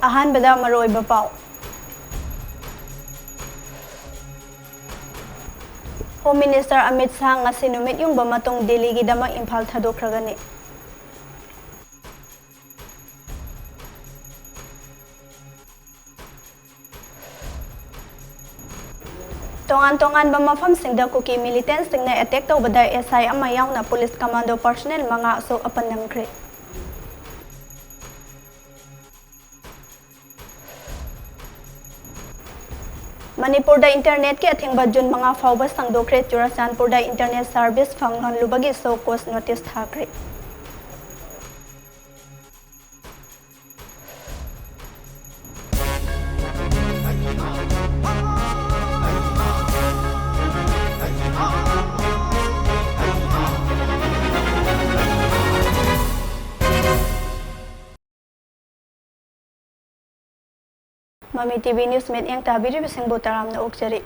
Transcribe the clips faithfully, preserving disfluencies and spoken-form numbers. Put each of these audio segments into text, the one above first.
ꯑꯍꯥꯟꯕꯗ ꯃꯔꯨꯑꯣꯏꯕ ꯄꯥꯎ꯫ Home Minister Amit Shah ꯉꯁꯤ ꯅꯨꯃꯤꯠ ꯌꯨꯡꯕ ꯃꯇꯨꯡ ꯗꯤꯜꯂꯤꯒꯤꯗꯃꯛ ꯏꯝꯐꯥꯜ ꯊꯥꯗꯣꯛꯈ꯭ꯔꯒꯅꯤ꯫ ꯇꯣꯉꯥꯟ ꯇꯣꯉꯥꯟꯕ ꯃꯐꯝꯁꯤꯡꯗ ꯀꯨꯀꯤ militantꯁꯤꯡꯅ attack ꯇꯧꯕꯗ S I ꯑꯃ ꯌꯥꯎꯅ police commando personnel ꯃꯉꯥ ꯑꯁꯣꯛ ꯑꯄꯟ ꯅꯪꯈ꯭ꯔꯦ꯫ ꯃꯅꯤꯄꯨꯔꯗ internetꯀꯤ ꯑꯊꯤꯡꯕ ꯖꯨꯟ ꯃꯉꯥ ꯐꯥꯎꯕ ꯁꯥꯡꯗꯣꯛꯈ꯭ꯔꯦ꯫ ꯆꯨꯔꯆꯥꯟꯄꯨꯔꯗ internet service ꯐꯪꯍꯜꯂꯨꯕꯒꯤ show cause notice ꯊꯥꯈ꯭ꯔꯦ꯫ ꯃꯃꯤ TV News ꯃꯤꯠꯌꯦꯡ ꯇꯥꯕꯤꯔꯤꯕꯁꯤꯡꯕꯨ ꯇꯔꯥꯝꯅ ꯑꯣꯛꯆꯔꯤ꯫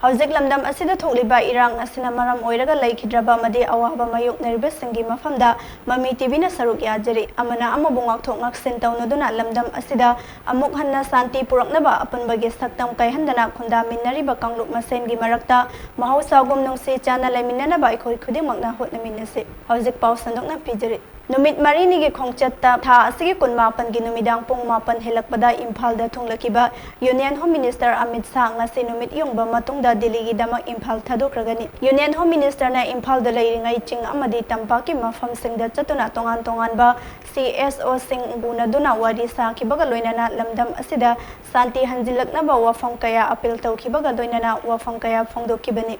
ꯍꯧꯖꯤꯛ ꯂꯝꯗꯝ ꯑꯁꯤꯗ ꯊꯣꯛꯂꯤꯕ ꯏꯔꯥꯡ ꯑꯁꯤꯅ ꯃꯔꯝ ꯑꯣꯏꯔꯒ ꯂꯩꯈꯤꯗ꯭ꯔꯕ ꯑꯃꯗꯤ ꯑꯋꯥꯕ ꯃꯥꯌꯣꯛꯅꯔꯤꯕꯁꯤꯡꯒꯤ ꯃꯐꯝꯗ ꯃꯃꯤ TVꯅ ꯁꯔꯨꯛ ꯌꯥꯖꯔꯤ꯫ ꯑꯃꯅ ꯑꯃꯕꯨ ꯉꯥꯛꯊꯣꯛ ꯉꯥꯛꯁꯤꯟ ꯇꯧꯅꯗꯨꯅ ꯂꯝꯗꯝ ꯑꯁꯤꯗ ꯑꯃꯨꯛ ꯍꯟꯅ ꯁꯥꯟꯇꯤ ꯄꯨꯔꯛꯅꯕ ꯑꯄꯨꯟꯕꯒꯤ ꯁꯛꯇꯝ ꯀꯥꯏꯍꯟꯗꯅ ꯈꯨꯟꯗꯥꯃꯤꯟꯅꯔꯤꯕ ꯀꯥꯡꯂꯨꯞ ꯃꯁꯦꯟꯒꯤ ꯃꯔꯛꯇ ꯃꯍꯧꯁꯥꯒꯨꯝ ꯅꯨꯡꯁꯤ ꯆꯥꯟꯅ ꯂꯩꯃꯤꯟꯅꯅꯕ ꯑꯩꯈꯣꯏ ꯈꯨꯗꯤꯡꯃꯛꯅ ꯍꯣꯠꯅꯃꯤꯟꯅꯁꯤ꯫ ꯍꯧꯖꯤꯛ ꯄꯥꯎ ꯁꯟꯗꯣꯛꯅ ꯄꯤꯖꯔꯤ꯫ ꯅꯨꯃꯤꯠ ꯃꯔꯤꯅꯤꯒꯤ ꯈꯣꯡꯆꯠꯇ ꯊꯥ ꯑꯁꯤꯒꯤ ꯀꯨꯟꯃꯥꯄꯟꯒꯤ ꯅꯨꯃꯤꯗꯥꯡ ꯄꯨꯡ ꯃꯥꯄꯟ ꯍꯦꯜꯂꯛꯄꯗ ꯏꯝꯐꯥꯜꯗ ꯊꯨꯡꯂꯈꯤꯕ Union Home Minister Amit Shah ꯉꯁꯤ ꯅꯨꯃꯤꯠ ꯌꯨꯡꯕ ꯃꯇꯨꯡꯗ ꯗꯤꯜꯂꯤꯒꯤꯗꯃꯛ ꯏꯝꯐꯥꯜ ꯊꯥꯗꯣꯛꯈ꯭ꯔꯒꯅꯤ꯫ Union Home Ministerꯅ ꯏꯝꯐꯥꯜꯗ ꯂꯩꯔꯤꯉꯩ ꯆꯤꯡ ꯑꯃꯗꯤ ꯇꯝꯄꯥꯛꯀꯤ ꯃꯐꯝꯁꯤꯡꯗ ꯆꯠꯇꯨꯅ ꯇꯣꯉꯥꯟ ꯇꯣꯉꯥꯟꯕ CSOꯁꯤꯡ ꯎꯅꯗꯨꯅ ꯋꯥꯔꯤ ꯁꯥꯈꯤꯕꯒ ꯂꯣꯏꯅꯅ ꯂꯝꯗꯝ ꯑꯁꯤꯗ ꯁꯥꯟꯇꯤ ꯍꯟꯖꯤꯜꯂꯛꯅꯕ ꯋꯥꯐꯝ ꯀꯌꯥ appeal ꯇꯧꯈꯤꯕꯒ ꯂꯣꯏꯅꯅ ꯋꯥꯐꯝ ꯀꯌꯥ ꯐꯣꯡꯗꯣꯛꯈꯤꯕꯅꯤ꯫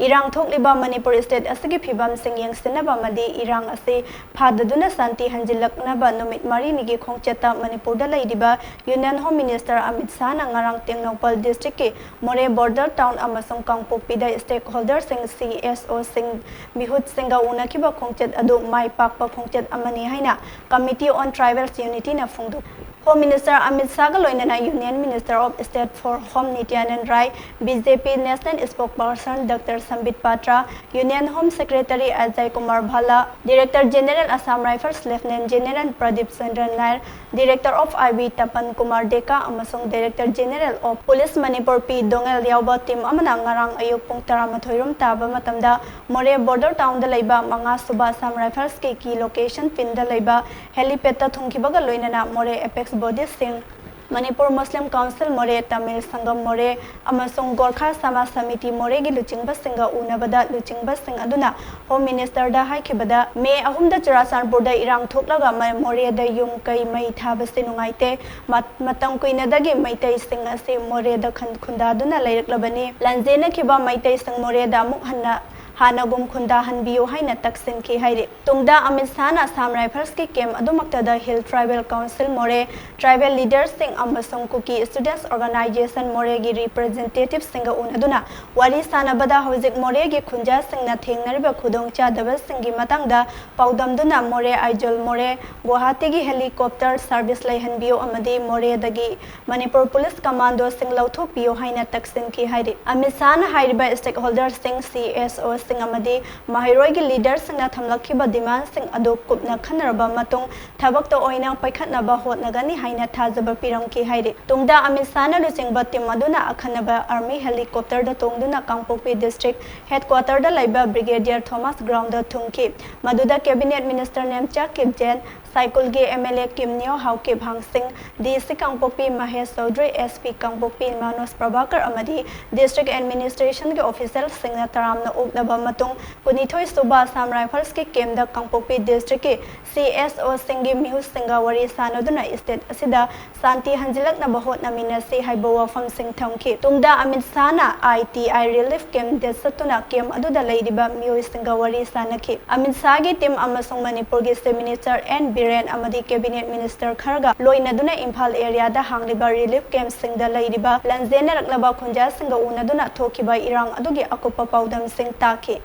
ꯏꯔꯥꯡ ꯊꯣꯛꯂꯤꯕ ꯃꯅꯤꯄꯨꯔ state ꯑꯁꯤꯒꯤ ꯐꯤꯕꯝꯁꯤꯡ ꯌꯦꯡꯁꯤꯟꯅꯕ ꯑꯃꯗꯤ ꯏꯔꯥꯡ ꯑꯁꯤ ꯐꯥꯗꯗꯨꯅ ꯁꯥꯟꯇꯤ ꯍꯟꯖꯤꯜꯂꯛꯅꯕ ꯅꯨꯃꯤꯠ ꯃꯔꯤꯅꯤꯒꯤ ꯈꯣꯡꯆꯠꯇ ꯃꯅꯤꯄꯨꯔꯗ ꯂꯩꯔꯤꯕ Union Home Minister Amit Shahꯅ ꯉꯔꯥꯡ ꯇꯦꯡꯅꯧꯄꯜ districtꯀꯤ ꯃꯣꯔꯦ border town ꯑꯃꯁꯨꯡ ꯀꯥꯡꯄꯣꯛꯄꯤꯗ stakeholderꯁꯤꯡ, CSOꯁꯤꯡ, ꯃꯤꯍꯨꯠꯁꯤꯡꯒ ꯎꯅꯈꯤꯕ ꯈꯣꯡꯆꯠ ꯑꯗꯨ ꯃꯥꯏ ꯄꯥꯛꯄ ꯈꯣꯡꯆꯠ ꯑꯃꯅꯤ ꯍꯥꯏꯅ Committee on Tribals Unityꯅ ꯐꯣꯡꯗꯣꯛ Home Minister Amit Shahꯒ ꯂꯣꯏꯅꯅ Union Minister of State for Home Nityanand Rai, B J P National Spokesperson Doctor Sambit Patra, Union Home Secretary Ajay Kumar Bhalla, Director General Assam Rifles Lieutenant General Pradeep Chandra Nair, Director of I B Tapan Kumar Deka ꯑꯃꯁꯨꯡ Director General of Police Manipur P Dongel ꯌꯥꯎꯕ team ꯑꯃꯅ ꯉꯔꯥꯡ ꯑꯌꯨꯛ ꯄꯨꯡ ꯇꯔꯥꯃꯥꯊꯣꯏ ꯔꯣꯝ ꯇꯥꯕ ꯃꯇꯝꯗ ꯃꯣꯔꯦ border townꯗ ꯂꯩꯕ ꯃꯉꯥ ꯁꯨꯕ Assam Riflesꯀꯤ key location pinꯗ ꯂꯩꯕ helipad ꯊꯨꯡꯈꯤꯕꯒ ꯂꯣꯏꯅꯅ ꯃꯣꯔꯦ apex bodyꯁꯤꯡ, Manipur Muslim Council ꯃꯣꯔꯦ, Tamil Sangam ꯃꯣꯔꯦ ꯑꯃꯁꯨꯡ Gorkha Samaj Samiti ꯃꯣꯔꯦꯒꯤ ꯂꯨꯆꯤꯡꯕꯁꯤꯡꯒ ꯎꯅꯕꯗ ꯂꯨꯆꯤꯡꯕꯁꯤꯡ ꯑꯗꯨꯅ Home Ministerꯗ ꯍꯥꯏꯈꯤꯕꯗ, ꯃꯦ ꯑꯍꯨꯝꯗ ꯆꯨꯔꯥꯆꯥꯟꯄꯨꯔꯗ ꯏꯔꯥꯡ ꯊꯣꯛꯂꯒ ꯃ-, ꯃꯣꯔꯦꯗ ꯌꯨꯝ ꯀꯩ ꯃꯩ ꯊꯥꯕꯁꯤ ꯅꯨꯡꯉꯥꯏꯇꯦ꯫ ꯃ-, ꯃꯇꯝ ꯀꯨꯏꯅꯗꯒꯤ ꯃꯩꯇꯩꯁꯤꯡ ꯑꯁꯤ ꯃꯣꯔꯦꯗ ꯈꯟ-, ꯈꯨꯟꯗꯥꯗꯨꯅ ꯂꯩꯔꯛꯂꯕꯅꯤ꯫ ꯂꯥꯟꯖꯦꯟꯅꯈꯤꯕ ꯃꯩꯇꯩꯁꯤꯡ ꯃꯣꯔꯦꯗ ꯑꯃꯨꯛ ꯍꯟꯅ ꯍꯥꯟꯅꯒꯨꯝ ꯈꯨꯟꯗꯥꯍꯟꯕꯤꯌꯨ ꯍꯥꯏꯅ ꯇꯛꯁꯤꯟꯈꯤ ꯍꯥꯏꯔꯤ꯫ ꯇꯨꯡꯗ Amit ꯁꯥꯍꯅ Assam Riflesꯀꯤ camp ꯑꯗꯨꯃꯛꯇꯗ Hill Tribal Council ꯃꯣꯔꯦ, tribal leaderꯁꯤꯡ ꯑꯃꯁꯨꯡ Kuki Students Organisation ꯃꯣꯔꯦꯒꯤ representativeꯁꯤꯡꯒ ꯎꯅꯗꯨꯅ ꯋꯥꯔꯤ ꯁꯥꯟꯅꯕꯗ ꯍꯧꯖꯤꯛ ꯃꯣꯔꯦꯒꯤ ꯈꯨꯟꯖꯥꯁꯤꯡꯅ ꯊꯦꯡꯅꯔꯤꯕ ꯈꯨꯗꯣꯡꯆꯥꯗꯕꯁꯤꯡꯒꯤ ꯃꯇꯥꯡꯗ ꯄꯥꯎꯗꯝꯗꯨꯅ ꯃꯣꯔꯦ, ꯑꯥꯏꯖꯣꯜ ꯃꯣꯔꯦ, ꯒꯨꯋꯥꯍꯥꯇꯤꯒꯤ helipad service ꯂꯩꯍꯟꯕꯤꯌꯨ ꯑꯃꯗꯤ ꯃꯣꯔꯦꯗꯒꯤ Manipur Police Commandoꯁꯤꯡ ꯂꯧꯊꯣꯛꯄꯤꯌꯨ ꯍꯥꯏꯅ ꯇꯛꯁꯤꯟꯈꯤ ꯍꯥꯏꯔꯤ꯫ ꯑꯃꯤꯠ ꯁꯥꯍꯅ ꯍꯥꯏꯔꯤꯕ stakeholderꯁꯤꯡ, C S Oꯁꯤꯡ ꯑꯃꯗꯤ ꯃꯍꯩꯔꯣꯏꯒꯤ leaderꯁꯤꯡꯅ ꯊꯝꯂꯛꯈꯤꯕ demandꯁꯤꯡ ꯑꯗꯨ ꯀꯨꯞꯅ ꯈꯟꯅꯔꯕ ꯃꯇꯨꯡ ꯊꯕꯛꯇ ꯑꯣꯏꯅ ꯄꯥꯏꯈꯠꯅꯕ ꯍꯣꯠꯅꯒꯅꯤ ꯍꯥꯏꯅ ꯊꯥꯖꯕ ꯄꯤꯔꯝꯈꯤ ꯍꯥꯏꯔꯤ꯫ ꯇꯨꯡꯗ ꯑꯃꯤꯠ ꯁꯥꯍꯅ ꯂꯨꯆꯤꯡꯕ team ꯑꯗꯨꯅ ꯑꯈꯟꯅꯕ army helicopterꯗ ꯇꯣꯡꯗꯨꯅ ꯀꯥꯡꯄꯣꯛꯄꯤ district headquarterꯗ ꯂꯩꯕ Brigadier Thomas groundꯗ ꯊꯨꯡꯈꯤ꯫ ꯃꯗꯨꯗ Cabinet Minister Nemcha ꯀꯤꯞꯖꯦꯟ, ꯁꯥꯏꯀꯨꯜꯒꯤ M L A ꯀꯤꯝꯅꯤꯌꯣ Haokip ꯍꯥꯡꯁꯤꯡ, D C Kangpokpi Mahesh ꯆꯧꯗ꯭ꯔꯤ, S P ꯀꯥꯡꯄꯣꯛꯄꯤ ꯃꯥꯅꯣꯖ ꯄ꯭ꯔꯚꯥꯀꯔ ꯑꯃꯗꯤ district administrationꯒꯤ officialꯁꯤꯡꯅ ꯇꯔꯥꯝꯅ ꯑꯣꯛꯅꯕ ꯃꯇꯨꯡ ꯀꯨꯟꯅꯤꯊꯣꯏ ꯁꯨꯕ Assam Riflesꯀꯤ campꯗ ꯀꯥꯡꯄꯣꯛꯄꯤ districtꯀꯤ C S Oꯁꯤꯡꯒꯤ ꯃꯤꯍꯨꯠꯁꯤꯡꯒ ꯋꯥꯔꯤ ꯁꯥꯟꯅꯗꯨꯅ state ꯑꯁꯤꯗ ꯁꯥꯟꯇꯤ ꯍꯟꯖꯤꯜꯂꯛꯅꯕ ꯍꯣꯠꯅꯃꯤꯟꯅꯁꯤ ꯍꯥꯏꯕ ꯋꯥꯐꯝꯁꯤꯡ ꯊꯝꯈꯤ꯫ ꯇꯨꯡꯗ Amit ꯁꯥꯍꯅ I T I relief campꯗ ꯆꯠꯇꯨꯅ camp ꯑꯗꯨꯗ ꯂꯩꯔꯤꯕ ꯃꯤꯑꯣꯏꯁꯤꯡꯒ ꯋꯥꯔꯤ ꯁꯥꯟꯅꯈꯤ꯫ ꯑꯃꯤꯠ ꯁꯥꯍꯒꯤ team ꯑꯃꯁꯨꯡ ꯃꯅꯤꯄꯨꯔꯒꯤ Chief Minister N ꯕꯤꯔꯦꯟ ꯑꯃꯗꯤ Cabinet Minister ꯈꯔꯒ ꯂꯣꯏꯅꯗꯨꯅ ꯏꯝꯐꯥꯜ areaꯗ ꯍꯥꯡꯂꯤꯕ relief campꯁꯤꯡꯗ ꯂꯩꯔꯤꯕ ꯂꯥꯟꯖꯦꯟꯅꯔꯛꯂꯕ ꯈꯨꯟꯖꯥꯁꯤꯡꯒ ꯎꯅꯗꯨꯅ ꯊꯣꯛꯈꯤꯕ ꯏꯔꯥꯡ ꯑꯗꯨꯒꯤ ꯑꯀꯨꯞꯄ ꯄꯥꯎꯗꯝꯁꯤꯡ ꯇꯥꯈꯤ꯫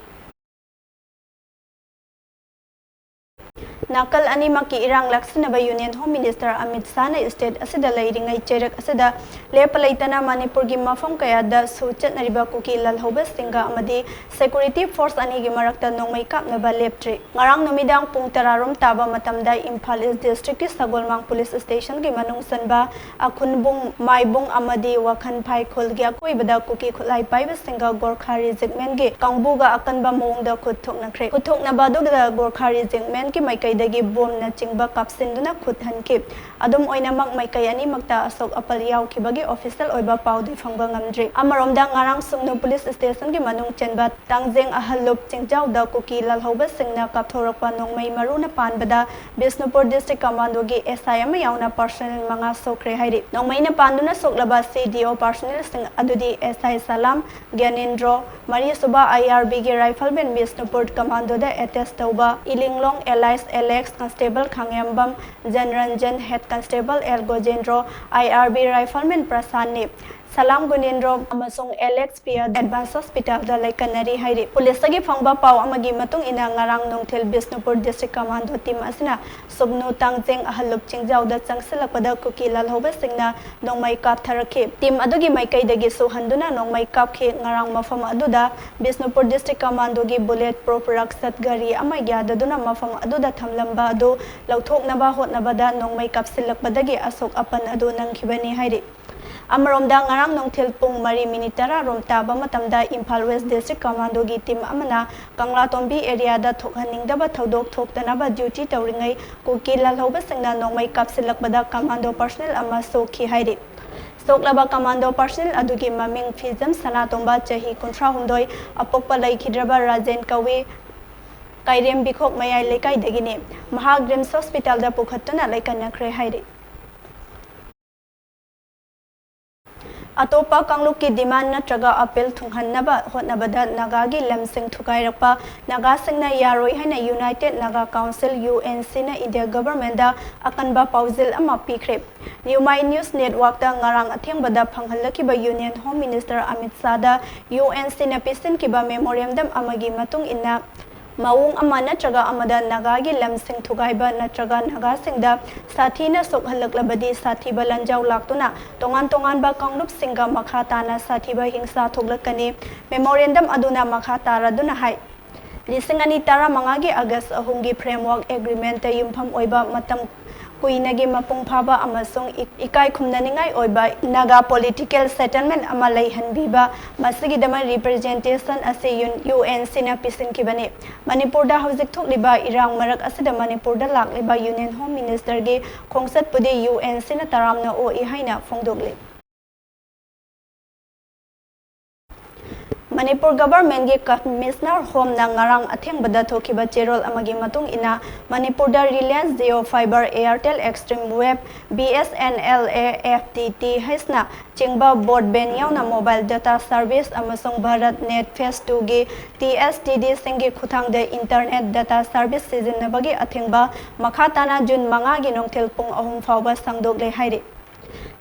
ꯅꯥꯀꯜ ꯑꯅꯤꯃꯛꯀꯤ ꯏꯔꯥꯡ ꯂꯥꯛꯁꯤꯟꯅꯕ Union Home Minister Amit ꯁꯥꯍꯅ state ꯑꯁꯤꯗ ꯂꯩꯔꯤꯉꯩ ꯆꯩꯔꯛ ꯑꯁꯤꯗ ꯂꯦꯞꯄ ꯂꯩꯇꯅ ꯃꯅꯤꯄꯨꯔꯒꯤ ꯃꯐꯝ ꯀꯌꯥꯗ ꯁꯨ ꯆꯠꯅꯔꯤꯕ ꯀꯨꯀꯤ ꯂꯥꯜꯍꯧꯕꯁꯤꯡꯒ ꯑꯃꯗꯤ security force ꯑꯅꯤꯒꯤ ꯃꯔꯛꯇ ꯅꯣꯡꯃꯩ ꯀꯥꯞꯅꯕ ꯂꯦꯞꯇ꯭ꯔꯤ꯫ ꯉꯔꯥꯡ ꯅꯨꯃꯤꯗꯥꯡ ꯄꯨꯡ ꯇꯔꯥ ꯔꯣꯝ ꯇꯥꯕ ꯃꯇꯝꯗ ꯏꯝꯐꯥꯜ East District ꯀꯤ ꯁꯒꯣꯜꯃꯥꯡ Police Station ꯒꯤ ꯃꯅꯨꯡ ꯆꯟꯕ ꯑꯈꯨꯟꯕꯨꯡ, ꯃꯥꯏꯕꯨꯡ ꯑꯃꯗꯤ ꯋꯥꯈꯟꯐꯥꯏ ꯈꯨꯜꯒꯤ ꯑꯀꯣꯏꯕꯗ ꯀꯨꯀꯤ ꯈꯨꯠꯂꯥꯏ ꯄꯥꯏꯕꯁꯤꯡꯒ ꯒꯣꯔꯈꯥ Regiment ꯀꯤ ꯀꯥꯡꯕꯨꯒ ꯑꯀꯟꯕ ꯃꯑꯣꯡꯗ ꯈꯨꯠ ꯊꯣꯛꯅꯈ꯭ꯔꯦ꯫ ꯈꯨꯠ ꯊꯣꯛꯅꯕ ꯑꯗꯨꯗ ꯒꯣꯔꯈꯥ Regiment ꯀꯤ ꯃꯥꯏꯀꯩꯗꯒꯤ ꯕꯣꯝꯅ ꯆꯤꯡꯕ ꯀꯥꯞꯁꯤꯟꯗꯨꯅ ꯈꯨꯠ ꯍꯟꯈꯤ꯫ ꯑꯗꯨꯝ ꯑꯣꯏꯅꯃꯛ, ꯃꯥꯏꯀꯩ ꯑꯅꯤꯃꯛꯇ ꯑꯁꯣꯛ ꯑꯄꯜ ꯌꯥꯎꯈꯤꯕꯒꯤ official ꯑꯣꯏꯕ ꯄꯥꯎꯗꯤ ꯐꯪꯕ ꯉꯝꯗ꯭ꯔꯤ꯫ ꯑꯃꯔꯣꯝꯗ, ꯉꯔꯥꯡ ꯁꯨꯡꯅꯨ Police Station ꯒꯤ ꯃꯅꯨꯡ ꯆꯟꯕ ꯇꯥꯡꯖꯦꯡ ꯑꯍꯜꯂꯨꯞ ꯆꯤꯡꯖꯥꯎꯗ ꯀꯨꯀꯤ ꯂꯥꯜꯍꯧꯕꯁꯤꯡꯅ ꯀꯥꯞꯊꯣꯔꯛꯄ ꯅꯣꯡꯃꯩ ꯃꯔꯨꯅ ꯄꯥꯟꯕꯗ ꯕꯤꯁꯅꯨꯄꯨꯔ District Commando ꯒꯤ S I ꯑꯃ ꯌꯥꯎꯅ personnel ꯃꯉꯥ ꯁꯣꯛꯈ꯭ꯔꯦ ꯍꯥꯏꯔꯤ꯫ ꯅꯣꯡꯃꯩꯅ ꯄꯥꯟꯗꯨꯅ ꯁꯣꯛꯂꯕ C D O personnel ꯁꯤꯡ ꯑꯗꯨꯗꯤ S I Salam, ꯒ꯭ꯌꯥꯅꯦꯟꯗ꯭ꯔꯣ, ꯃꯔꯤꯁꯨꯕ I R B ꯒꯤ rifleman ꯕꯤꯁꯅꯨꯄꯨꯔ Commando ꯗ attach ꯇꯧꯕ ꯏꯂꯤꯡꯂꯣꯡ alias Alex, Constable ꯈꯥꯡꯉꯦꯝꯕꯝ, ꯖꯟꯔꯟꯖꯟ, Head Constable L ꯒꯣꯖꯦꯟꯗ꯭ꯔꯣ, I R B rifleman ꯄ꯭ꯔꯁꯥꯟꯅꯤ꯫ ꯁꯂꯥꯝ ꯒꯨꯅꯦꯟꯗ꯭ꯔꯣ ꯑꯃꯁꯨꯡ Alex P R advance hospital ꯗ ꯂꯩꯀꯠꯅꯔꯤ ꯍꯥꯏꯔꯤ꯫ Police ꯇꯒꯤ ꯐꯪꯕ ꯄꯥꯎ ꯑꯃꯒꯤ ꯃꯇꯨꯡ ꯏꯟꯅ, ꯉꯔꯥꯡ ꯅꯨꯡꯊꯤꯜ ꯕꯤꯁꯅꯨꯄꯨꯔ District Commando team ꯑꯁꯤꯅ ꯁꯨꯡꯅꯨ ꯇꯥꯡꯖꯦꯡ ꯑꯍꯜꯂꯨꯞ ꯆꯤꯡꯖꯥꯎꯗ ꯆꯪꯁꯤꯜꯂꯛꯄꯗ ꯀꯨꯀꯤ ꯂꯥꯜꯍꯧꯕꯁꯤꯡꯅ ꯅꯣꯡꯃꯩ ꯀꯥꯞꯊꯔꯛꯈꯤ꯫ Team ꯑꯗꯨꯒꯤ ꯃꯥꯏꯀꯩꯗꯒꯤꯁꯨ ꯍꯟꯗꯨꯅ ꯅꯣꯡꯃꯩ ꯀꯥꯞꯈꯤ꯫ ꯉꯔꯥꯡ ꯃꯐꯝ ꯑꯗꯨꯗ ꯕꯤꯁꯅꯨꯄꯨꯔ District Commando ꯒꯤ bullet proof ꯔꯛꯁꯠ ꯒꯥꯔꯤ ꯑꯃ ꯌꯥꯗꯗꯨꯅ ꯃꯐꯝ ꯑꯗꯨꯗ ꯊꯝꯂꯝꯕ ꯑꯗꯨ ꯂꯧꯊꯣꯛꯅꯕ ꯍꯣꯠꯅꯕꯗ ꯅꯣꯡꯃꯩ ꯀꯥꯞꯁꯤꯜꯂꯛꯄꯗꯒꯤ ꯑꯁꯣꯛ ꯑꯄꯟ ꯑꯗꯨ ꯅꯪꯈꯤꯕꯅꯤ ꯍꯥꯏꯔꯤ꯫ ꯑꯃꯔꯣꯝꯗ, ꯉꯔꯥꯡ ꯅꯨꯡꯊꯤꯜ ꯄꯨꯡ ꯃꯔꯤ minute ꯇꯔꯥ ꯔꯣꯝ ꯇꯥꯕ ꯃꯇꯝꯗ ꯏꯝꯐꯥꯜ West District Commando ꯒꯤ team ꯑꯃꯅ ꯀꯪꯂꯥꯇꯣꯝꯕꯤ area ꯗ ꯊꯣꯛꯍꯟꯅꯤꯡꯗꯕ ꯊꯧꯗꯣꯛ ꯊꯣꯛꯇꯅꯕ duty ꯇꯧꯔꯤꯉꯩ ꯀꯨꯀꯤ ꯂꯥꯜꯍꯧꯕꯁꯤꯡꯅ ꯅꯣꯡꯃꯩ ꯀꯥꯞꯁꯤꯜꯂꯛꯄꯗ commando personnel ꯑꯃ ꯁꯣꯛꯈꯤ ꯍꯥꯏꯔꯤ꯫ ꯁꯣꯛꯂꯕ commando personnel ꯑꯗꯨꯒꯤ ꯃꯃꯤꯡ ꯐꯤꯖꯝ ꯁꯅꯥꯇꯣꯝꯕ, ꯆꯍꯤ ꯀꯨꯟꯊ꯭ꯔꯥ ꯍꯨꯝꯗꯣꯏ, ꯑꯄꯣꯛꯄ ꯂꯩꯈꯤꯗ꯭ꯔꯕ ꯔꯥꯖꯦꯟ ꯀꯧꯏ, ꯀꯥꯏꯔꯦꯝꯕꯤꯈꯣꯛ ꯃꯌꯥꯏ ꯂꯩꯀꯥꯏꯗꯒꯤꯅꯤ꯫ ꯃꯍꯥꯛ RIMS hospital ꯗ ꯄꯨꯈꯠꯇꯨꯅ ꯂꯩꯀꯠꯅꯈ꯭ꯔꯦ ꯍꯥꯏꯔꯤ꯫ ꯑꯇꯣꯞꯄ ꯀꯥꯡꯂꯨꯞꯀꯤ demand ꯅꯠꯇ꯭ꯔꯒ appeal ꯊꯨꯡꯍꯟꯅꯕ ꯍꯣꯠꯅꯕꯗ ꯅꯥꯒꯥꯒꯤ ꯂꯝꯁꯤꯡ ꯊꯨꯒꯥꯏꯔꯛꯄ ꯅꯥꯒꯥꯁꯤꯡꯅ ꯌꯥꯔꯣꯏ ꯍꯥꯏꯅ United Naga Council, U N C ꯅ India government ꯗ ꯑꯀꯟꯕ ꯄꯥꯎꯖꯦꯜ ꯑꯃ ꯄꯤꯈ꯭ꯔꯦ꯫ ꯅ꯭ꯌꯨꯃꯥꯏ News Network ꯇ ꯉꯔꯥꯡ ꯑꯊꯦꯡꯕꯗ ꯐꯪꯍꯜꯂꯛꯈꯤꯕ Union Home Minister Amit ꯁꯥꯍꯗ U N C ꯅ ꯄꯤꯁꯤꯟꯈꯤꯕ memorandum ꯑꯃꯒꯤ ꯃꯇꯨꯡ ꯏꯟꯅ, ꯃꯑꯣꯡ ꯑꯃ ꯅꯠꯇ꯭ꯔꯒ ꯑꯃꯗ ꯅꯥꯒꯥꯒꯤ ꯂꯝꯁꯤꯡ ꯊꯨꯒꯥꯏꯕ ꯅꯠꯇ꯭ꯔꯒ ꯅꯥꯒꯥꯁꯤꯡꯗ ꯁꯥꯊꯤꯅ ꯁꯣꯛꯍꯜꯂꯛꯂꯕꯗꯤ ꯁꯥꯊꯤꯕ ꯂꯥꯟꯖꯥꯎ ꯂꯥꯛꯇꯨꯅ ꯇꯣꯉꯥꯟ ꯇꯣꯉꯥꯟꯕ ꯀꯥꯡꯂꯨꯞꯁꯤꯡꯒ ꯃꯈꯥ ꯇꯥꯅ ꯁꯥꯊꯤꯕ ꯍꯤꯡꯁꯥ ꯊꯣꯛꯂꯛꯀꯅꯤ꯫ Memorandum ꯑꯗꯨꯅ ꯃꯈꯥ ꯇꯥꯔꯗꯨꯅ ꯍꯥꯏ, ꯂꯤꯁꯤꯡ ꯑꯅꯤ ꯇꯔꯥꯃꯉꯥꯒꯤ ꯑꯥꯒꯁ ꯑꯍꯨꯝꯒꯤ Framework Agreement ꯇ ꯌꯨꯝꯐꯝ ꯑꯣꯏꯕ ꯃꯇꯝ ꯀꯨꯏꯅꯒꯤ ꯃꯄꯨꯡ ꯐꯥꯕ ꯑꯃꯁꯨꯡ ꯏ-, ꯏꯀꯥꯏ ꯈꯨꯝꯅꯅꯤꯡꯉꯥꯏ ꯑꯣꯏꯕ ꯅꯥꯒꯥ political settlement ꯑꯃ ꯂꯩꯍꯟꯕꯤꯕ, ꯃꯁꯤꯒꯤꯗꯃꯛ representation ꯑꯁꯤ ꯌꯨꯟ-, U N C ꯅ ꯄꯤꯁꯤꯟꯈꯤꯕꯅꯤ꯫ ꯃꯅꯤꯄꯨꯔꯗ ꯍꯧꯖꯤꯛ ꯊꯣꯛꯂꯤꯕ ꯏꯔꯥꯡ ꯃꯔꯛ ꯑꯁꯤꯗ ꯃꯅꯤꯄꯨꯔꯗ ꯂꯥꯛꯂꯤꯕ Union Home Minister ꯒꯤ ꯈꯣꯡꯆꯠꯄꯨꯗꯤ U N C ꯅ ꯇꯔꯥꯝꯅ ꯑꯣꯛꯏ ꯍꯥꯏꯅ ꯐꯣꯡꯗꯣꯛꯂꯤ꯫ ꯃꯅꯤꯄꯨꯔ Government ꯀꯤ Commissioner Home ꯅ ꯉꯔꯥꯡ ꯑꯊꯦꯡꯕꯗ ꯊꯣꯛꯈꯤꯕ ꯆꯦꯔꯣꯜ ꯑꯃꯒꯤ ꯃꯇꯨꯡ ꯏꯟꯅ, ꯃꯅꯤꯄꯨꯔꯗ Reliance Jio Fiber, Airtel Extreme Wave, B S N L, A F T T H ꯅ ꯆꯤꯡꯕ broadband ꯌꯥꯎꯅ mobile data service ꯑꯃꯁꯨꯡ Bharat Net Phase two ꯒꯤ T S T D ꯁꯤꯡꯒꯤ ꯈꯨꯠꯊꯥꯡꯗ internet data service ꯁꯤꯖꯤꯟꯅꯕꯒꯤ ꯑꯊꯤꯡꯕ ꯃꯈꯥ ꯇꯥꯅ ꯖꯨꯟ ꯃꯉꯥꯒꯤ ꯅꯨꯡꯊꯤꯜ ꯄꯨꯡ ꯑꯍꯨꯝ ꯐꯥꯎꯕ ꯁꯥꯡꯗꯣꯛꯂꯦ ꯍꯥꯏꯔꯤ꯫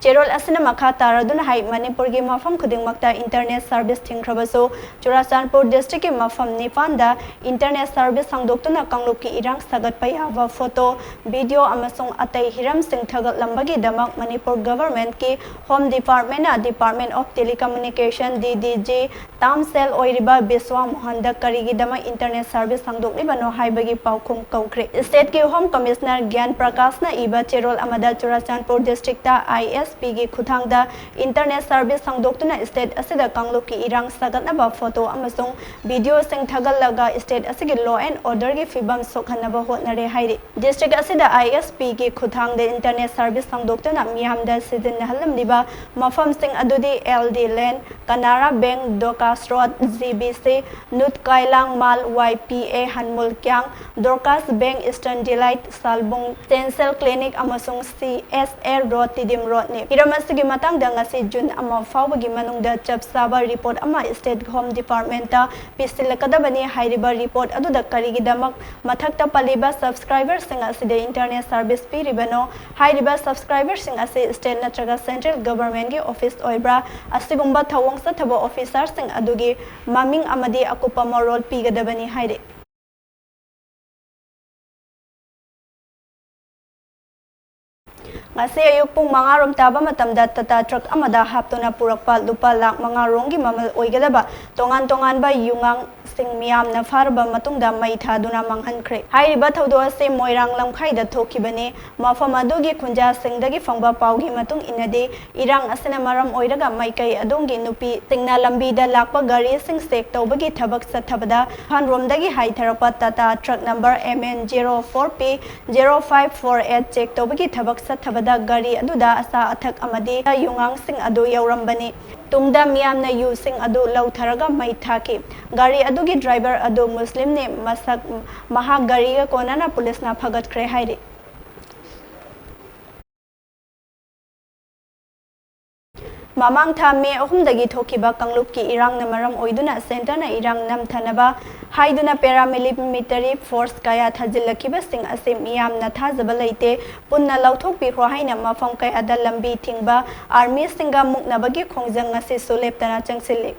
ꯆꯦꯔꯣꯜ ꯑꯁꯤꯅ ꯃꯈꯥ ꯇꯥꯔꯗꯨꯅ ꯍꯥꯏ, ꯃꯅꯤꯄꯨꯔꯒꯤ ꯃꯐꯝ ꯈꯨꯗꯤꯡꯃꯛꯇ internet service ꯊꯤꯡꯈ꯭ꯔꯕꯁꯨ, ꯆꯨꯔꯥꯆꯥꯟꯄꯨꯔ district ꯀꯤ ꯃꯐꯝ ꯅꯤꯄꯥꯟꯗ internet service ꯁꯥꯡꯗꯣꯛꯇꯨꯅ ꯀꯥꯡꯂꯨꯞꯀꯤ ꯏꯔꯥꯡ ꯁꯥꯒꯠꯄ ꯌꯥꯕ photo, video ꯑꯃꯁꯨꯡ ꯑꯇꯩ ꯍꯤꯔꯝꯁꯤꯡ ꯊꯥꯒꯠꯂꯝꯕꯒꯤꯗꯃꯛ ꯃꯅꯤꯄꯨꯔ Government ꯀꯤ Home Department ꯅ Department of Telecommunication, D D G, term cell ꯑꯣꯏꯔꯤꯕ ꯕꯤꯁ꯭ꯋꯥ ꯃꯣꯍꯟꯗ ꯀꯔꯤꯒꯤꯗꯃꯛ internet service ꯁꯥꯡꯗꯣꯛꯂꯤꯕꯅꯣ ꯍꯥꯏꯕꯒꯤ ꯄꯥꯎꯈꯨꯝ ꯀꯧꯈ꯭ꯔꯦ꯫ State ꯀꯤ Home Commissioner ꯒ꯭ꯌꯥꯟ ꯄ꯭ꯔꯀꯥꯁꯅ ꯏꯕ ꯆꯦꯔꯣꯜ ꯑꯃꯗ ꯆꯨꯔꯥꯆꯥꯟꯄꯨꯔ district ꯇ I S P ꯒꯤ ꯈꯨꯠꯊꯥꯡꯗ internet service ꯁꯥꯡꯗꯣꯛꯇꯨꯅ state ꯑꯁꯤꯗ ꯀꯥꯡꯂꯨꯞꯀꯤ ꯏꯔꯥꯡ ꯁꯥꯒꯠꯅꯕ photo ꯑꯃꯁꯨꯡ video ꯁꯤꯡ ꯊꯥꯒꯠꯂꯒ state ꯑꯁꯤꯒꯤ law and order ꯒꯤ ꯐꯤꯕꯝ ꯁꯣꯛꯍꯟꯅꯕ ꯍꯣꯠꯅꯔꯦ ꯍꯥꯏꯔꯤ꯫ District ꯑꯁꯤꯗ I S P ꯒꯤ ꯈꯨꯠꯊꯥꯡꯗ internet service ꯁꯥꯡꯗꯣꯛꯇꯨꯅ ꯃꯤꯌꯥꯝꯗ ꯁꯤꯖꯤꯟꯅꯍꯜꯂꯝꯂꯤꯕ ꯃꯐꯝꯁꯤꯡ ꯑꯗꯨꯗꯤ L D Lane, Canara Bank, Dorcas Road, G B C, North Kailang Mall, Y P A Hanmul Kiang, Dorcas Bank, Eastern Delight, Salbung, Central Clinic ꯑꯃꯁꯨꯡ C S A Road, Tidim Road ꯅꯤ꯫ ꯍꯤꯔꯝ ꯑꯁꯤꯒꯤ ꯃꯇꯥꯡꯗ ꯉꯁꯤ June ꯑꯃ ꯐꯥꯎꯕꯒꯤ ꯃꯅꯨꯡꯗ ꯆꯞ ꯆꯥꯕ report ꯑꯃ State Home Department ꯇ ꯄꯤꯁꯤꯜꯂꯛꯀꯗꯕꯅꯤ꯫ ꯍꯥꯏꯔꯤꯕ report ꯑꯗꯨꯗ ꯀꯔꯤꯒꯤꯗꯃꯛ ꯃꯊꯛꯇ ꯄꯜꯂꯤꯕ subscriber ꯁꯤꯡ ꯑꯁꯤꯗ internet service ꯄꯤꯔꯤꯕꯅꯣ? ꯍꯥꯏꯔꯤꯕ subscriber ꯁꯤꯡ ꯑꯁꯤ state ꯅꯠꯇ꯭ꯔꯒ central government ꯀꯤ office ꯑꯣꯏꯕ꯭ꯔꯥ? ꯑꯁꯤꯒꯨꯝꯕ ꯊꯧꯑꯣꯡ ꯆꯠꯊꯕ officer ꯁꯤꯡ ꯑꯗꯨꯒꯤ ꯃꯃꯤꯡ ꯑꯃꯗꯤ ꯑꯀꯨꯞꯄ ꯃꯔꯣꯜ ꯄꯤꯒꯗꯕꯅꯤ ꯍꯥꯏꯔꯤ꯫ ꯉꯁꯤ ꯑꯌꯨꯛ ꯄꯨꯡ ꯃꯉꯥ ꯔꯣꯝ ꯇꯥꯕ ꯃꯇꯝꯗ ꯇꯥꯇꯥ ꯇ꯭ꯔꯛ ꯑꯃꯗ ꯍꯥꯞꯇꯨꯅ ꯄꯨꯔꯛꯄ ꯂꯨꯄꯥ ꯂꯥꯈ ꯃꯉꯥ ꯔꯣꯝꯒꯤ ꯃꯃꯜ ꯑꯣꯏꯒꯗꯕ ꯇꯣꯉꯥꯟ ꯇꯣꯉꯥꯟꯕ ꯌꯨꯉꯥꯡꯁꯤꯡ ꯃꯤꯌꯥꯝꯅ ꯐꯥꯔꯕ ꯃꯇꯨꯡꯗ ꯃꯩ ꯊꯥꯗꯨꯅ ꯃꯥꯡꯍꯟꯈ꯭ꯔꯦ꯫ ꯍꯥꯏꯔꯤꯕ ꯊꯧꯗꯣꯛ ꯑꯁꯤ ꯃꯣꯏꯔꯥꯡ ꯂꯝꯈꯥꯏꯗ ꯊꯣꯛꯈꯤꯕꯅꯤ꯫ ꯃꯐꯝ ꯑꯗꯨꯒꯤ ꯈꯨꯟꯖꯥꯁꯤꯡꯗꯒꯤ ꯐꯪꯕ ꯄꯥꯎꯒꯤ ꯃꯇꯨꯡ ꯏꯟꯅꯗꯤ, ꯏꯔꯥꯡ ꯑꯁꯤꯅ ꯃꯔꯝ ꯑꯣꯏꯔꯒ ꯃꯥꯏꯀꯩ ꯑꯗꯣꯝꯒꯤ ꯅꯨꯄꯤꯁꯤꯡꯅ ꯂꯝꯕꯤꯗ ꯂꯥꯛꯄ ꯒꯥꯔꯤꯁꯤꯡ ꯆꯦꯛ ꯇꯧꯕꯒꯤ ꯊꯕꯛ ꯆꯠꯊꯕꯗ, ꯏꯝꯐꯥꯜ ꯔꯣꯝꯗꯒꯤ ꯍꯥꯏꯊꯔꯛꯄ Tata truck number M N zero four P zero five four eight check ꯇꯧꯕꯒꯤ ꯊꯕꯛ ꯆꯠꯊꯕꯗ ꯒꯥꯔꯤ ꯑꯗꯨꯗ ꯑꯆꯥ ꯑꯊꯛ ꯑꯃꯗꯤ ꯌꯨꯉꯥꯡꯁꯤꯡ ꯑꯗꯨ ꯌꯧꯔꯝꯕꯅꯤ꯫ ꯇꯨꯡꯗ ꯃꯤꯌꯥꯝꯅ ꯌꯨꯁꯤꯡ ꯑꯗꯨ ꯂꯧꯊꯔꯒ ꯃꯩ ꯊꯥꯈꯤ꯫ ꯒꯥꯔꯤ ꯑꯗꯨꯒꯤ ꯗ꯭ꯔꯥꯏꯚꯔ ꯑꯗꯨ ꯃꯨꯁꯂꯤꯝꯅꯤ꯫ ꯃꯁꯛ, ꯃꯍꯥꯛ ꯒꯥꯔꯤꯒ ꯀꯣꯟꯅꯅ ꯄꯨꯂꯤꯁꯅ ꯐꯒꯠꯈ꯭ꯔꯦ ꯍꯥꯏꯔꯤ꯫ ꯃꯃꯥꯡ ꯊꯥ ꯃꯦ ꯑꯍꯨꯝꯗꯒꯤ ꯊꯣꯛꯈꯤꯕ ꯀꯥꯡꯂꯨꯞꯀꯤ ꯏꯔꯥꯡꯅ ꯃꯔꯝ ꯑꯣꯏꯗꯨꯅ ꯁꯦꯟꯇꯔꯅ ꯏꯔꯥꯡ ꯅꯝꯊꯅꯕ ꯍꯥꯏꯗꯨꯅ paramilitary force ꯀꯌꯥ ꯊꯥꯖꯤꯜꯂꯛꯈꯤꯕꯁꯤꯡ ꯑꯁꯤ ꯃꯤꯌꯥꯝꯅ ꯊꯥꯖꯕ ꯂꯩꯇꯦ, ꯄꯨꯟꯅ ꯂꯧꯊꯣꯛꯄꯤꯈ꯭ꯔꯣ ꯍꯥꯏꯅ ꯃꯐꯝ ꯀꯌꯥꯗ ꯂꯝꯕꯤ ꯊꯤꯡꯕ ꯑꯥꯔꯃꯤꯁꯤꯡꯒ ꯃꯨꯛꯅꯕꯒꯤ ꯈꯣꯡꯖꯪ ꯉꯁꯤꯁꯨ ꯂꯦꯞꯇꯅ ꯆꯪꯁꯤꯜꯂꯤ꯫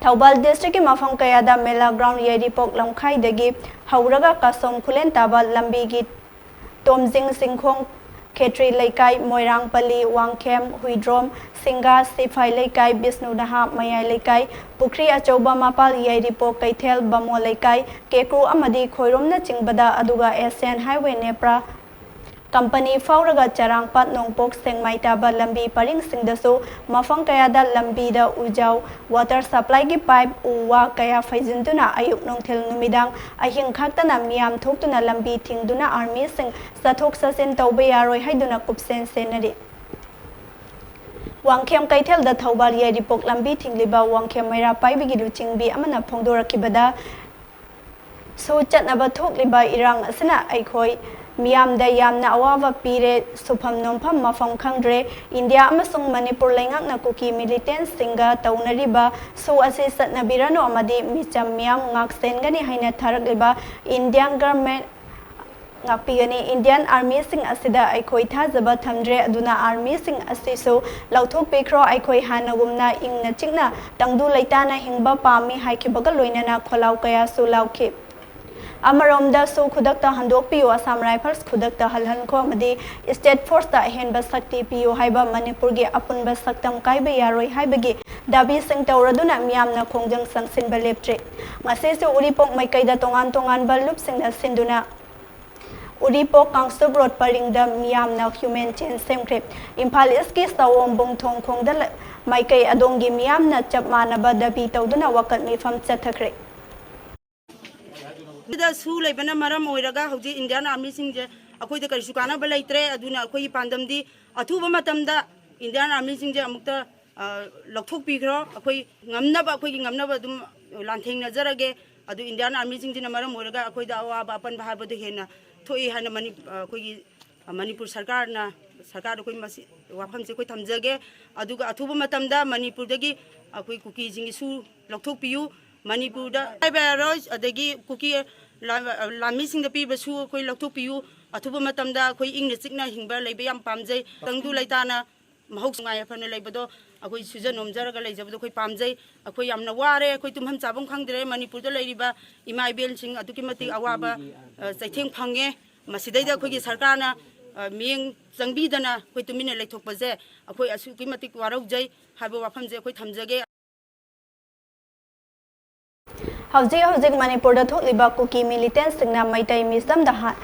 ꯊꯧꯕꯥꯜ districtꯀꯤ ꯃꯐꯝ ꯀꯌꯥꯗ ꯃꯦꯂꯥ ground ꯌꯥꯏꯔꯤꯄꯣꯛ ꯂꯝꯈꯥꯏꯗꯒꯤ ꯍꯧꯔꯒ ꯀꯥꯁꯣꯝ ꯈꯨꯂꯦꯟ ꯇꯥꯕ ꯂꯝꯕꯤꯒꯤ ꯇꯣꯝꯖꯤꯡ ꯆꯤꯡꯈꯣꯡ, ꯈꯦꯇ꯭ꯔꯤ ꯂꯩꯀꯥꯏ, ꯃꯣꯏꯔꯥꯡꯄꯜꯂꯤ, ꯋꯥꯡꯈꯦꯝ, ꯍꯨꯏꯗ꯭ꯔꯣꯝ, ꯁꯤꯡꯒꯥ, ꯁꯤꯐꯥꯏ ꯂꯩꯀꯥꯏ, ꯕꯤꯁꯅꯨ ꯅꯍꯥ ꯃꯌꯥꯏ ꯂꯩꯀꯥꯏ, ꯄꯨꯈ꯭ꯔꯤ ꯑꯆꯧꯕ ꯃꯄꯥꯜ, ꯌꯥꯏꯔꯤꯄꯣꯛ ꯀꯩꯊꯦꯜ, ꯕꯥꯃꯣꯟ ꯂꯩꯀꯥꯏ, ꯀꯦꯀ꯭ꯔꯨ ꯑꯃꯗꯤ ꯈꯣꯏꯔꯣꯝꯅꯆꯤꯡꯕꯗ, ꯑꯗꯨꯒ Asian Highway ꯅꯦꯄ꯭ꯔꯥ ꯀꯝꯄꯅꯤ ꯐꯥꯎꯔꯒ ꯆꯔꯥꯡꯄꯥꯠ, ꯅꯣꯡꯄꯣꯛ, ꯁꯦꯡꯃꯥꯏ ꯇꯥꯕ ꯂꯝꯕꯤ ꯄꯔꯤꯡꯁꯤꯡꯗꯁꯨ ꯃꯐꯝ ꯀꯌꯥꯗ ꯂꯝꯕꯤꯗ ꯎꯖꯥꯎ, water supplyꯒꯤ pipe, ꯎ ꯋꯥ ꯀꯌꯥ ꯐꯩꯖꯤꯟꯗꯨꯅ ꯑꯌꯨꯛ ꯅꯨꯡꯊꯤꯜ ꯅꯨꯃꯤꯗꯥꯡ ꯑꯍꯤꯡ ꯈꯥꯛꯇꯅ ꯃꯤꯌꯥꯝ ꯊꯣꯛꯇꯨꯅ ꯂꯝꯕꯤ ꯊꯤꯡꯗꯨꯅ ꯑꯥꯔꯃꯤꯁꯤꯡ ꯆꯠꯊꯣꯛ ꯆꯠꯁꯤꯟ ꯇꯧꯕ ꯌꯥꯔꯣꯏ ꯍꯥꯏꯗꯨꯅ ꯀꯨꯞꯁꯦꯟ ꯁꯦꯟꯅꯔꯤ꯫ ꯋꯥꯡꯈꯦꯝ ꯀꯩꯊꯦꯜꯗ ꯊꯧꯕꯥꯜ ꯌꯥꯏꯔꯤꯄꯣꯛ ꯂꯝꯕꯤ ꯊꯤꯡꯂꯤꯕ ꯋꯥꯡꯈꯦꯝ ꯃꯩꯔꯥ ꯄꯥꯏꯕꯤꯒꯤ ꯂꯨꯆꯤꯡꯕꯤ ꯑꯃꯅ ꯐꯣꯡꯗꯣꯔꯛꯈꯤꯕꯗ, ꯁꯨ ꯆꯠꯅꯕ ꯊꯣꯛꯂꯤꯕ ꯏꯔꯥꯡ ꯑꯁꯤꯅ ꯑꯩꯈꯣꯏ ꯃꯤꯌꯥꯝꯗ ꯌꯥꯝꯅ ꯑꯋꯥꯕ ꯄꯤꯔꯦ꯫ ꯁꯨꯐꯝ ꯅꯣꯝꯐꯝ ꯃꯐꯝ ꯈꯪꯗ꯭ꯔꯦ꯫ ꯏꯟꯗꯤꯌꯥ ꯑꯃꯁꯨꯡ ꯃꯅꯤꯄꯨꯔ ꯂꯩꯉꯥꯛꯅ ꯀꯨꯀꯤ militantꯁꯤꯡꯒ ꯇꯧꯅꯔꯤꯕ ꯁꯨ ꯑꯁꯤ ꯆꯠꯅꯕꯤꯔꯅꯨ ꯑꯃꯗꯤ ꯃꯤꯆꯝ ꯃꯤꯌꯥꯝ ꯉꯥꯛ ꯁꯦꯟꯒꯅꯤ ꯍꯥꯏꯅ ꯊꯥꯔꯛꯂꯤꯕ Indian government ꯉꯥꯛꯄꯤꯒꯅꯤ꯫ Indian armyꯁꯤꯡ ꯑꯁꯤꯗ ꯑꯩꯈꯣꯏ ꯊꯥꯖꯕ ꯊꯝꯗ꯭ꯔꯦ, ꯑꯗꯨꯅ armyꯁꯤꯡ ꯑꯁꯤꯁꯨ ꯂꯧꯊꯣꯛꯄꯤꯈ꯭ꯔꯣ꯫ ꯑꯩꯈꯣꯏ ꯍꯥꯟꯅꯒꯨꯝꯅ ꯏꯪꯅ ꯆꯤꯛꯅ ꯇꯪꯗꯨ ꯂꯩꯇꯥꯅ ꯍꯤꯡꯕ ꯄꯥꯝꯃꯤ ꯍꯥꯏꯈꯤꯕꯒ ꯂꯣꯏꯅꯅ ꯈꯣꯜꯂꯥꯎ ꯀꯌꯥꯁꯨ ꯂꯥꯎꯈꯤ꯫ ꯑꯃꯔꯣꯝꯗꯁꯨ ꯈꯨꯗꯛꯇ ꯍꯟꯗꯣꯛꯄꯤꯌꯨ, ꯑꯁꯥꯝ ꯔꯥꯏꯐꯜꯁ ꯈꯨꯗꯛꯇ ꯍꯜꯍꯟꯈꯣ ꯑꯃꯗꯤ ꯁ꯭ꯇꯦꯠ ꯐꯣꯔꯁꯇ ꯑꯍꯦꯟꯕ ꯁꯛꯇꯤ ꯄꯤꯌꯨ ꯍꯥꯏꯕ ꯃꯅꯤꯄꯨꯔꯒꯤ ꯑꯄꯨꯟꯕ ꯁꯛꯇꯝ ꯀꯥꯏꯕ ꯌꯥꯔꯣꯏ ꯍꯥꯏꯕꯒꯤ ꯗꯥꯕꯤꯁꯤꯡ ꯇꯧꯔꯗꯨꯅ ꯃꯤꯌꯥꯝꯅ ꯈꯣꯡꯖꯪ ꯆꯪꯁꯤꯟꯕ ꯂꯦꯞꯇ꯭ꯔꯤ꯫ ꯉꯁꯤꯁꯨ ꯎꯔꯤꯄꯣꯛ ꯃꯥꯏꯀꯩꯗ ꯇꯣꯉꯥꯟ ꯇꯣꯉꯥꯟꯕ ꯂꯨꯞꯁꯤꯡꯅ ꯁꯤꯟꯗꯨꯅ ꯎꯔꯤꯄꯣꯛ ꯀꯥꯡꯁꯨꯞ ꯔꯣꯗ ꯄꯔꯤꯡꯗ ꯃꯤꯌꯥꯝꯅ ꯍ꯭ꯌꯨꯃꯦꯟ ꯆꯦꯟ ꯁꯦꯝꯈ꯭ꯔꯦ꯫ ꯏꯝꯐꯥꯜ ꯏꯁꯀꯤ ꯁꯑꯣꯝꯕꯨꯡ ꯊꯣꯡ ꯈꯣꯡꯗ ꯂ-, ꯃꯥꯏꯀꯩ ꯑꯗꯣꯝꯒꯤ ꯃꯤꯌꯥꯝꯅ ꯆꯞ ꯃꯥꯟꯅꯕ ꯗꯥꯕꯤ ꯇꯧꯗꯨꯅ ꯋꯥꯀꯠ ꯃꯤꯐꯝ ꯆꯠꯊꯈ꯭ꯔꯦ꯫ ꯁꯤꯗ ꯁꯨ ꯂꯩꯕꯅ ꯃꯔꯝ ꯑꯣꯏꯔꯒ ꯍꯧꯖꯤꯛ ꯏꯟꯗꯤꯌꯥꯟ ꯑꯥꯔꯃꯤꯁꯤꯡꯁꯦ ꯑꯩꯈꯣꯏꯗ ꯀꯔꯤꯁꯨ ꯀꯥꯟꯅꯕ ꯂꯩꯇ꯭ꯔꯦ꯫ ꯑꯗꯨꯅ ꯑꯩꯈꯣꯏꯒꯤ ꯄꯥꯟꯗꯝꯗꯤ ꯑꯊꯨꯕ ꯃꯇꯝꯗ ꯏꯟꯗꯤꯌꯥꯟ ꯑꯥꯔꯃꯤꯁꯤꯡꯁꯦ ꯑꯃꯨꯛꯇ, ꯑ, ꯂꯧꯊꯣꯛꯄꯤꯈ꯭ꯔꯣ꯫ ꯑꯩꯈꯣꯏ ꯉꯝꯅꯕ, ꯑꯩꯈꯣꯏꯒꯤ ꯉꯝꯅꯕ ꯑꯗꯨꯝ ꯂꯥꯟꯊꯦꯡꯅꯖꯔꯒꯦ꯫ ꯑꯗꯨ ꯏꯟꯗꯤꯌꯥꯟ ꯑꯥꯔꯃꯤꯁꯤꯡꯁꯤꯅ ꯃꯔꯝ ꯑꯣꯏꯔꯒ ꯑꯩꯈꯣꯏꯗ ꯑꯋꯥꯕ ꯑꯄꯟꯕ ꯍꯥꯏꯕꯗꯨ ꯍꯦꯟꯅ ꯊꯣꯛꯏ ꯍꯥꯏꯅ ꯃꯅꯤ-, ꯑ, ꯑꯩꯈꯣꯏꯒꯤ ꯃꯅꯤꯄꯨꯔ ꯁꯔꯀꯥꯔꯅ, ꯁꯔꯀꯥꯔꯗ ꯑꯩꯈꯣꯏ ꯃꯁꯤ ꯋꯥꯐꯝꯁꯦ ꯑꯩꯈꯣꯏ ꯊꯝꯖꯒꯦ꯫ ꯑꯗꯨꯒ ꯑꯊꯨꯕ ꯃꯇꯝꯗ ꯃꯅꯤꯄꯨꯔꯗꯒꯤ ꯑꯩꯈꯣꯏ ꯀꯨꯀꯤꯁꯤꯡꯒꯤꯁꯨ ꯂꯧꯊꯣꯛꯄꯤꯌꯨ꯫ ꯃꯅꯤꯄꯨꯔꯗ ꯍꯥꯏꯕ ꯌꯥꯔꯣꯏ, ꯑꯗꯒꯤ ꯀꯨꯀꯤ ꯂꯥ-, ꯂꯥꯟꯃꯤꯁꯤꯡꯗ ꯄꯤꯕꯁꯨ ꯑꯩꯈꯣꯏ ꯂꯧꯊꯣꯛꯄꯤꯌꯨ꯫ ꯑꯊꯨꯕ ꯃꯇꯝꯗ ꯑꯩꯈꯣꯏ ꯏꯪꯅ ꯆꯤꯛꯅ ꯍꯤꯡꯕ ꯂꯩꯕ ꯌꯥꯝ ꯄꯥꯝꯖꯩ꯫ ꯇꯪꯗꯨ ꯂꯩꯇꯥꯅ ꯃꯍꯧ ꯅꯨꯡꯉꯥꯏ ꯌꯥꯏꯐꯅ ꯂꯩꯕꯗꯣ ꯑꯩꯈꯣꯏ ꯁꯨꯖ ꯅꯣꯝꯖꯔꯒ ꯂꯩꯖꯕꯗꯣ ꯑꯩꯈꯣꯏ ꯄꯥꯝꯖꯩ꯫ ꯑꯩꯈꯣꯏ ꯌꯥꯝꯅ ꯋꯥꯔꯦ, ꯑꯩꯈꯣꯏ ꯇꯨꯝꯐꯝ ꯆꯥꯐꯝ ꯈꯪꯗ꯭ꯔꯦ꯫ ꯃꯅꯤꯄꯨꯔꯗ ꯂꯩꯔꯤꯕ ꯏꯃꯥ ꯏꯕꯦꯜꯁꯤꯡ ꯑꯗꯨꯛꯀꯤ ꯃꯇꯤꯛ ꯑꯋꯥꯕ, ꯑ, ꯆꯩꯊꯦꯡ ꯐꯪꯉꯦ꯫ ꯃꯁꯤꯗꯩꯗ ꯑꯩꯈꯣꯏꯒꯤ ꯁꯔꯀꯥꯔꯅ, ꯑ, ꯃꯤꯠꯌꯦꯡ ꯆꯪꯕꯤꯗꯅ ꯑꯩꯈꯣꯏ ꯇꯨꯃꯤꯟꯅ ꯂꯩꯊꯣꯛꯄꯁꯦ ꯑꯩꯈꯣꯏ ꯑꯁꯨꯛꯀꯤ ꯃꯇꯤꯛ ꯋꯥꯔꯧꯖꯩ ꯍꯥꯏꯕ ꯋꯥꯐꯝꯁꯦ ꯑꯩꯈꯣꯏ ꯊꯝꯖꯒꯦ꯫ ꯍꯧꯖꯤꯛ ꯍꯧꯖꯤꯛ ꯃꯅꯤꯄꯨꯔꯗ ꯊꯣꯛꯂꯤꯕ ꯀꯨꯀꯤ ꯃꯤꯂꯤꯇꯦꯟꯁꯤꯡꯅ ꯃꯩꯇꯩ ꯃꯤꯆꯝꯗ ꯍꯥ-,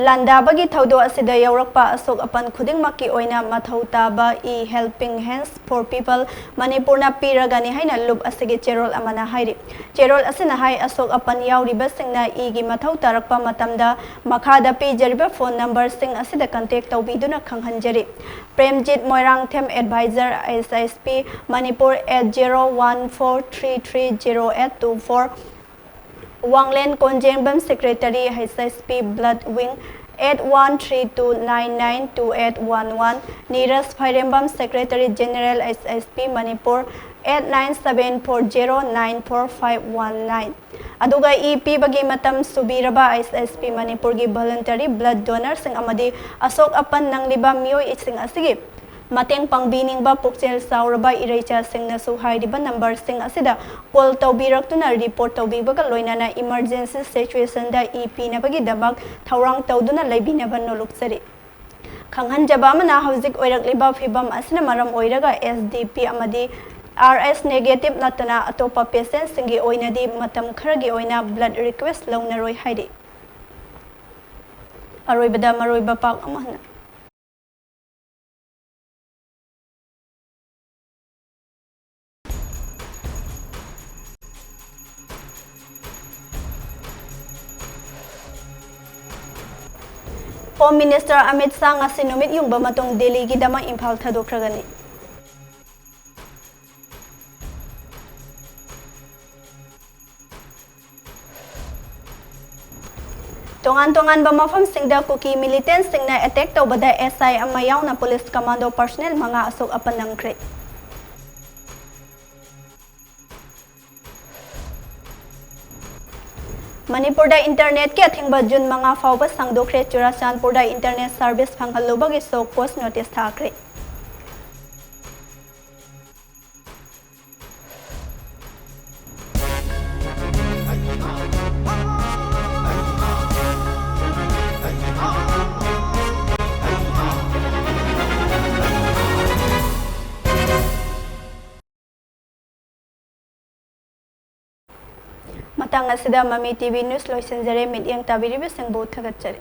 ꯂꯥꯟꯗꯥꯕꯒꯤ ꯊꯧꯗꯣꯛ ꯑꯁꯤꯗ ꯌꯥꯎꯔꯛꯄ ꯑꯁꯣꯛ ꯑꯄꯟ ꯈꯨꯗꯤꯡꯃꯛꯀꯤ ꯑꯣꯏꯅ ꯃꯊꯧ ꯇꯥꯕ E helping Hans four people ꯃꯅꯤꯄꯨꯔꯅ ꯄꯤꯔꯒꯅꯤ ꯍꯥꯏꯅ ꯂꯨꯞ ꯑꯁꯤꯒꯤ ꯆꯦꯔꯣꯜ ꯑꯃꯅ ꯍꯥꯏꯔꯤ꯫ ꯆꯦꯔꯣꯜ ꯑꯁꯤꯅ ꯍꯥꯏ, ꯑꯁꯣꯛ ꯑꯄꯟ ꯌꯥꯎꯔꯤꯕꯁꯤꯡꯅ ꯏꯒꯤ ꯃꯊꯧ ꯇꯥꯔꯛꯄ ꯃꯇꯝꯗ ꯃꯈꯥꯗ ꯄꯤꯖꯔꯤꯕ ꯐꯣꯟ ꯅꯝꯕꯔꯁꯤꯡ ꯑꯁꯤꯗ ꯀꯟꯇꯦꯛ ꯇꯧꯕꯤꯗꯨꯅ ꯈꯪꯍꯟꯖꯔꯤ꯫ Premjit Moirangthem, adviser, S S P Manipur eight zero one four three three zero eight two four, Wanglen Konjengbam, secretary, S S P blood wing, eight one three two nine nine two eight one one, Niraj Phairembam, secretary general, S S P Manipur, eight nine seven four zero nine four five one nine꯫ ꯑꯗꯨꯒ E ꯄꯤꯕꯒꯤ ꯃꯇꯝ ꯁꯨꯕꯤꯔꯕ ꯑꯦꯁ S ꯄꯤ ꯃꯅꯤꯄꯨꯔꯒꯤ voluntary blood ꯗꯣꯅꯔꯁꯤꯡ ꯑꯃꯗꯤ ꯑꯁꯣꯛ ꯑꯄꯟ ꯅꯪꯂꯤꯕ ꯃꯤꯑꯣꯏꯁꯤꯡ ꯑꯁꯤꯒꯤ ꯃꯇꯦꯡ ꯄꯥꯡꯕꯤꯅꯤꯡꯕ ꯄꯨꯛꯆꯦꯜ ꯆꯥꯎꯔꯕ ꯏꯔꯩꯆꯥꯁꯤꯡꯅꯁꯨ ꯍꯥꯏꯔꯤꯕ ꯅꯝꯕꯔꯁꯤꯡ ꯑꯁꯤꯗ ꯀꯣꯜ ꯇꯧꯕꯤꯔꯛꯇꯨꯅ ꯔꯤꯄꯣꯔꯠ ꯇꯧꯕꯤꯕꯒ ꯂꯣꯏꯅꯅ ꯏꯃꯔꯖꯦꯟꯁꯤ ꯁꯤꯆꯨꯋꯦꯁꯟꯗ ꯏ ꯄꯤꯅꯕꯒꯤꯗꯃꯛ ꯊꯧꯔꯥꯡ ꯇꯧꯗꯨꯅ ꯂꯩꯕꯤꯅꯕ ꯅꯣꯜꯂꯨꯛꯆꯔꯤ꯫ ꯈꯪꯍꯟꯖꯕ ꯑꯃꯅ, ꯍꯧꯖꯤꯛ ꯑꯣꯏꯔꯛꯂꯤꯕ ꯐꯤꯕꯝ ꯑꯁꯤꯅ ꯃꯔꯝ ꯑꯣꯏꯔꯒ ꯑꯦꯁ ꯗꯤ ꯄꯤ ꯑꯃꯗꯤ ꯑꯥꯔ ꯑꯦꯁ ꯅꯦꯒꯦꯇꯤꯚ ꯅꯠꯇꯅ ꯑꯇꯣꯞꯄ ꯄꯦꯁꯦꯟꯁꯤꯡꯒꯤ ꯑꯣꯏꯅꯗꯤ ꯃꯇꯝ ꯈꯔꯒꯤ ꯑꯣꯏꯅ ꯕ꯭ꯂꯗ ꯔꯤꯀ꯭ꯋꯦꯁ ꯂꯧꯅꯔꯣꯏ ꯍꯥꯏꯔꯤ꯫ ꯑꯔꯣꯏꯕꯗ ꯃꯔꯨꯑꯣꯏꯕ ꯄꯥꯎ ꯑꯃ ꯍꯟꯅ꯫ ꯍꯣꯝ ꯃꯤꯅꯤꯁꯇꯔ ꯑꯃꯤꯠ ꯁꯥꯍ ꯉꯁꯤ ꯅꯨꯃꯤꯠ ꯌꯨꯡꯕ ꯃꯇꯨꯡ ꯗꯦꯜꯂꯤꯒꯤꯗꯃꯛ ꯏꯝꯐꯥꯜ ꯊꯥꯗꯣꯛꯈ꯭ꯔꯒꯅꯤ꯫ ꯇꯣꯉꯥꯟ ꯇꯣꯉꯥꯟꯕ ꯃꯐꯝꯁꯤꯡꯗ ꯀꯨꯀꯤ ꯃꯤꯂꯤꯇꯦꯟꯠꯁꯤꯡꯅ ꯑꯦꯇꯦꯛ ꯇꯧꯕꯗ ꯑꯦꯁ ꯑꯥꯏ ꯑꯃ ꯌꯥꯎꯅ ꯄꯨꯂꯤꯁ ꯀꯃꯥꯟꯗꯣ ꯄꯔꯁꯅꯦꯜ ꯃꯉꯥ ꯑꯁꯣꯛ ꯑꯄꯟ ꯅꯪꯈ꯭ꯔꯦ꯫ ꯃꯅꯤꯄꯨꯔꯗ ꯏꯟꯇꯔꯅꯦꯠꯀꯤ ꯑꯊꯤꯡꯕ ꯖꯨꯟ ꯃꯉꯥ ꯐꯥꯎꯕ ꯁꯥꯡꯗꯣꯛꯈ꯭ꯔꯦ꯫ ꯆꯨꯔꯥꯆꯥꯟꯄꯨꯔꯗ ꯏꯟꯇꯔꯅꯦꯠ ꯁꯥꯔꯚꯤꯁ ꯐꯪꯍꯜꯂꯨꯕꯒꯤ ꯁꯣ ꯀꯣꯁ ꯅꯣꯇꯤꯁ ꯊꯥꯈ꯭ꯔꯦ꯫ ꯃꯇꯥꯡ ꯑꯁꯤꯗ ꯃꯃꯤ ꯇꯤ ꯚꯤ ꯅ꯭ꯌꯨꯁ ꯂꯣꯏꯁꯤꯟꯖꯔꯦ꯫ ꯃꯤꯠꯌꯦꯡ ꯇꯥꯕꯤꯔꯤꯕꯁꯤꯡꯕꯨ ꯊꯥꯒꯠꯆꯔꯤ꯫